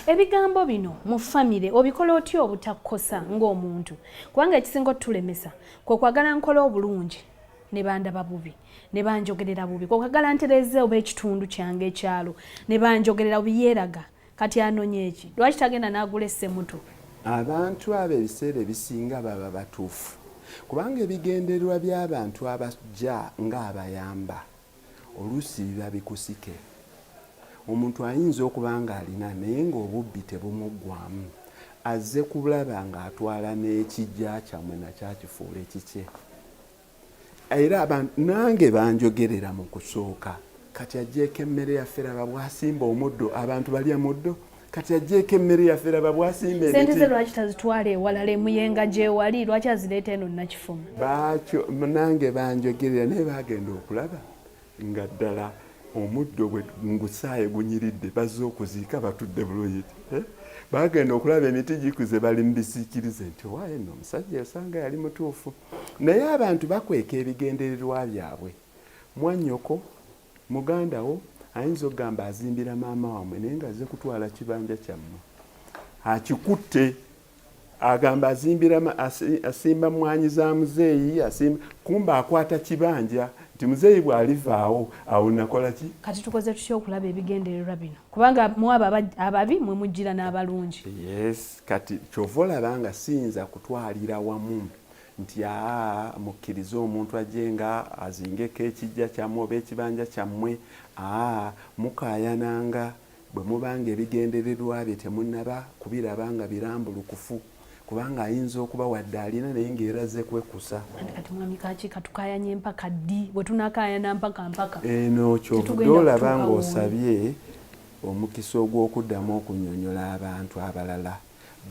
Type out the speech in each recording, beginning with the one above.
Ebigambo bino mu famire obikola otya obutakukosa ng'omuntu? Kubanga ekisinga otulemesa kwe kwagala nkola obulungi ne bandaba bubi, ne banjogerera bubi, kwe kwagala ntereze oba ekitundu kyange, ekyalo, ne banjogerera bubi. Yeeraga kati anonye eki? Lwaki tagenda n'agula essemuto? Abantu abo ebiseera ebisinga baba batuufu, kubanga ebigendererwa by'abantu abajja ng'abayamba oluusi biba bikusike. Omuntu ayinza okuba ng'alina naye ng'obubbi tebumuggwamu, azze kulaba ng'atwala n'ekijja kyammwe nakyakifuula ekikye. Era nange banjogerera mu kusooka, kati agyeko emmere yaffe, raba bwasimba omuddo, abantu balya muddo, kati agyeko emmere yaffe, raba bwasimba. Sente ze lwaki tazitwala ewalala, emuyenga gyewali? Lwaki azireeta eno Nakifuma? Bakyo nange banjogerera, naye bagenda okulaba nga ddala omuddo bwe ngusaaye gunyiridde, bazze okuziika batudde bulungi, eh? Bagenda okulaba emiti gikuze, bali mu bisiikirize nti owaaye nno omusajja osanga yali mutuufu. Naye abantu bakweka ebigendererwa byabwe. Mwannyoko, muganda wo ayinza okugamba azimbira maama wammwe, naye nga azze kutwala kibanja kyammwe akikutte. Agamba azimbira, asimba mwanyi za muzeeyi, asimba kumba akwata kibanja nti muzeeyi bw'alivaawo awo nakola ki? Kati tukoze tutya okulaba ebigendererwa bino? Kubanga mwabo ababi mwe mujjira n'abalungi. Yes, kati kyova olaba nga siyinza kutwalira wamu nti aa, mukkirize omuntu ajje nga azingeko ekijja kyammwe oba ekibanja kyammwe. Aa, mukaayananga bwe mubanga ebigendererwa bye temunnaba kubiraba nga birambulukufu, kubanga ayinza okuba wadde alina naye ng'eraze kwekusa. Kati mwami Kaki, katukayanye mpaka ddi? Bwe tunakayana mpaka mpaka? Eno kyovudde olaba ng'osabye omukisa ogw'okuddamu okunyonyola abantu abalala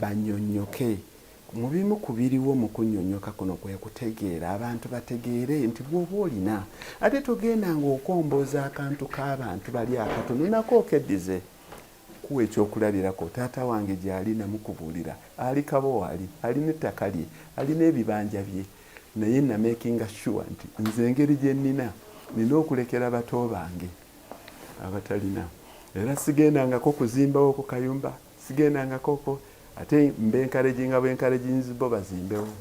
banyonyoke mu bimu ku biriwo. Mu kunnyonnyoka kuno kwe kutegeera, abantu bategeere nti bw'oba olina ate togenda ng'okombooza akantu k'abantu bali akatono nako okeddize. Kuwa ekyokulabirako, taata wange gy'ali namukubuulira, ali Kabowa, ali alina ettaka lye, alina ebibanja bye, naye namakinga sure nti nze engeri gye nnina, nina okulekera bato bange abatalina. Era sigendangako kuzimbawo ku kayumba, sigendangako ko, ate mba encouraginga bwe encouraginzi bo bazimbewo.